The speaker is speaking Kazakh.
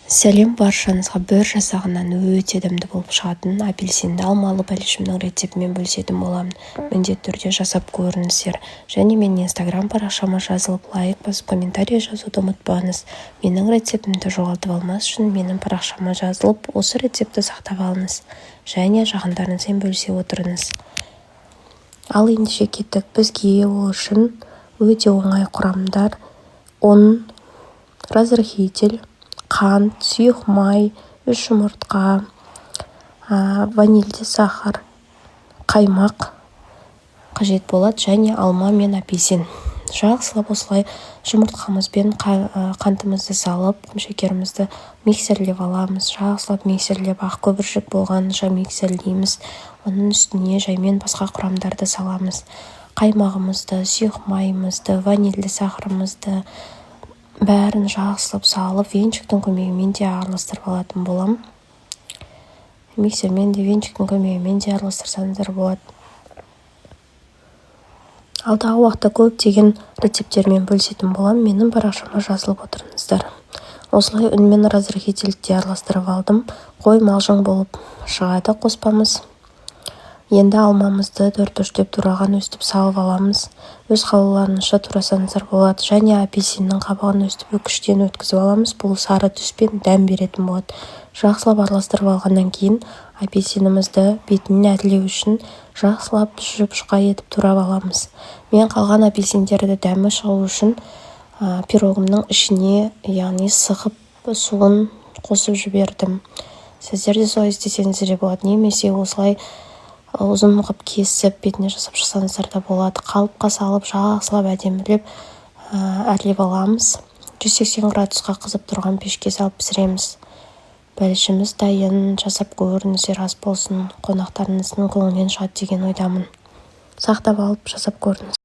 Сәлем баршаңызға! Бір жасағаннан өте дәмді болып шығатын апельсинді алмалы бәлішімнің рецептімен бөлісетін боламын. Міндетті түрде жасап көріңіздер және менің Инстаграм парақшама жазылып, лайк басып, комментарий жазуды ұмытпаңыз. Менің рецептімді жоғалтып алмас үшін менің парақшама жазылып, осы рецептті сақтап алыңыз және жақындарыңызбен бөлісе отырыңыз. Ал ендеше, кеттік! Бізге ол үшін өте оңай құрамдар: ұн, разрыхлитель, қант, сұйық май, үш жұмыртқа, ванильді сахар, қаймақ қажет болады және алма мен апельсин. Жақсылап осылай жұмыртқамыз бен қантымызды салып, құмшекерімізді миксерлеп аламыз. Жақсылап миксерлеп, ақ көпіршік болғанша миксерлейміз. Оның үстіне жаймен басқа құрамдарды саламыз: қаймағымызды, сұйық майымызды, ванильді сахарымызды, бәрін жақсылап салып, венчиктің көмегімен де араластырып алатын боламын. Миксермен де, венчиктің көмегімен де араластырсаңыздар болады. Алдағы уақытта көптеген рецепттермен бөлісетін боламын, менің парақшама жазылып отырыңыздар. Осылай ұн мен разрыхительді де араластырып алдым. Қоймалжың болып шығады қоспамыз. Енді алмамызды төрт бұрыштап тураған өстіп салып аламыз. Өз қалауларыңызша турасаңыздар болады. Және апельсиннің қабығын өстіп үккіштен өткізіп аламыз. Бұл сары түс пен дәм беретін болады. Жақсылап араластырып алғаннан кейін апельсинімізді бетін әрлеу үшін жақсылап жұп-жұқа етіп турап аламыз. Мен қалған апельсиндерді дәмі шығу үшін пирогымның ішіне, яғни сығып, суын қосып жібердім. Сіздер де солай істесеңіздер де болады немесе осылай ұзын қылып кесіп, бетіне жасап шықсаңыздар да болады. Қалыпқа салып, жақсылап әдемілеп әрлеп аламыз. 180 градусқа қызып тұрған пешке салып пісіреміз. Бәлішіміз дайын. Жасап көріңіздер, ас болсын! Қонақтарыңыздың көңілінен шығады деген ойдамын. Сақтап алып, жасап көріңіз.